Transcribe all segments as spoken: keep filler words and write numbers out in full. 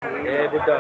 Eh, Buddha.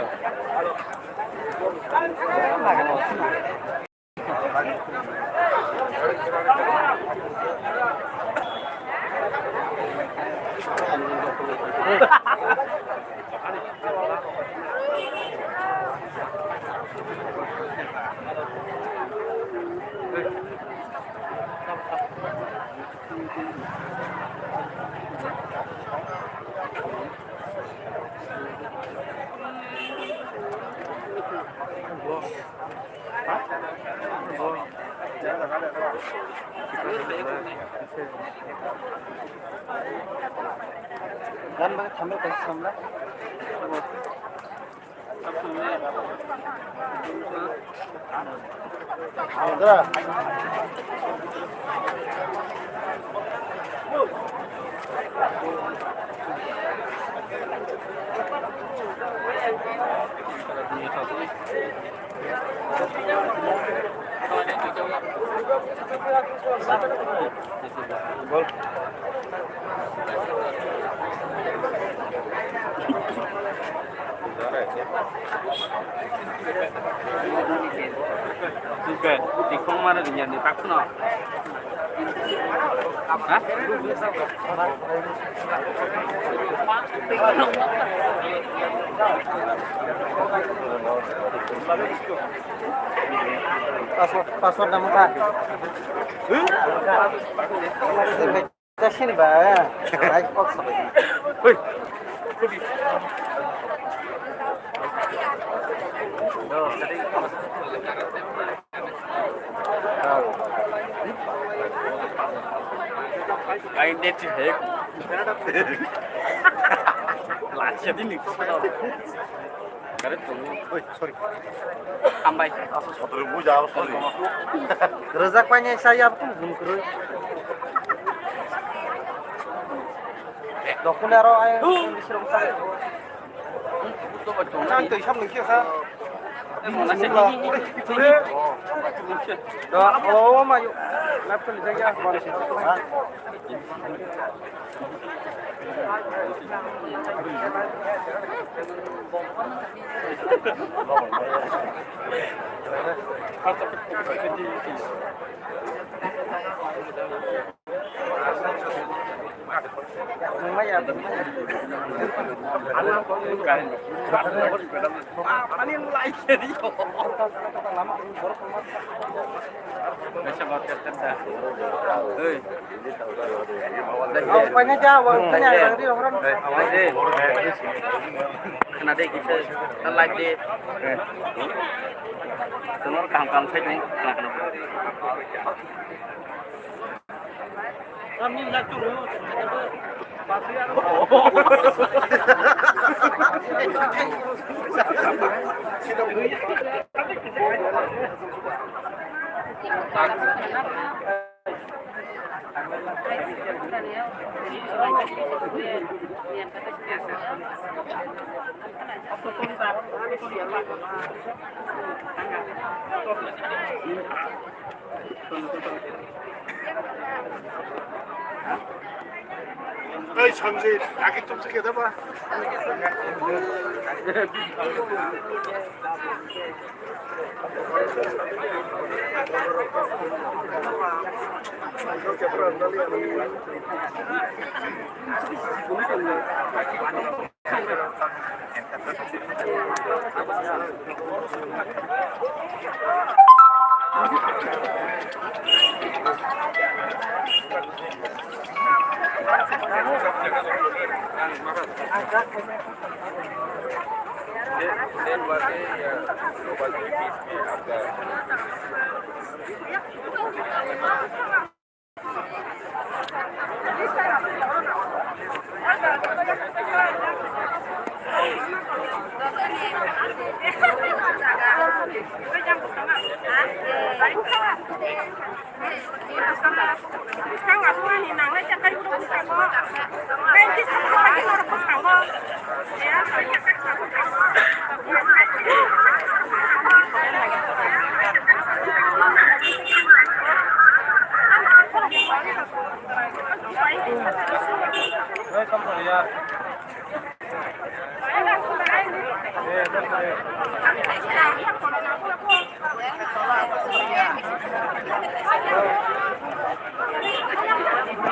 Gan ba thambe kaisa samla. Tikhong mano dunia ni tak no. Ha? Password, password namu kha? Jasini ba, ai kok sabai. Hui. Ai net hai. Lachi dini. Gari tong. Oi, sorry. Hambai. Asa sotro buja, sorry. Rwjak painai saya apa tuh zoom kuru. Dokun aro ai bisrong sa. Nang tei sam nungkhe sa. Do, oh, mayu. Laptop ni jagya. Khna de kisa, ta like de. Sono kaham kaham sai tong, khna khna. Ei, Sanjay, lagi tum sikit apa?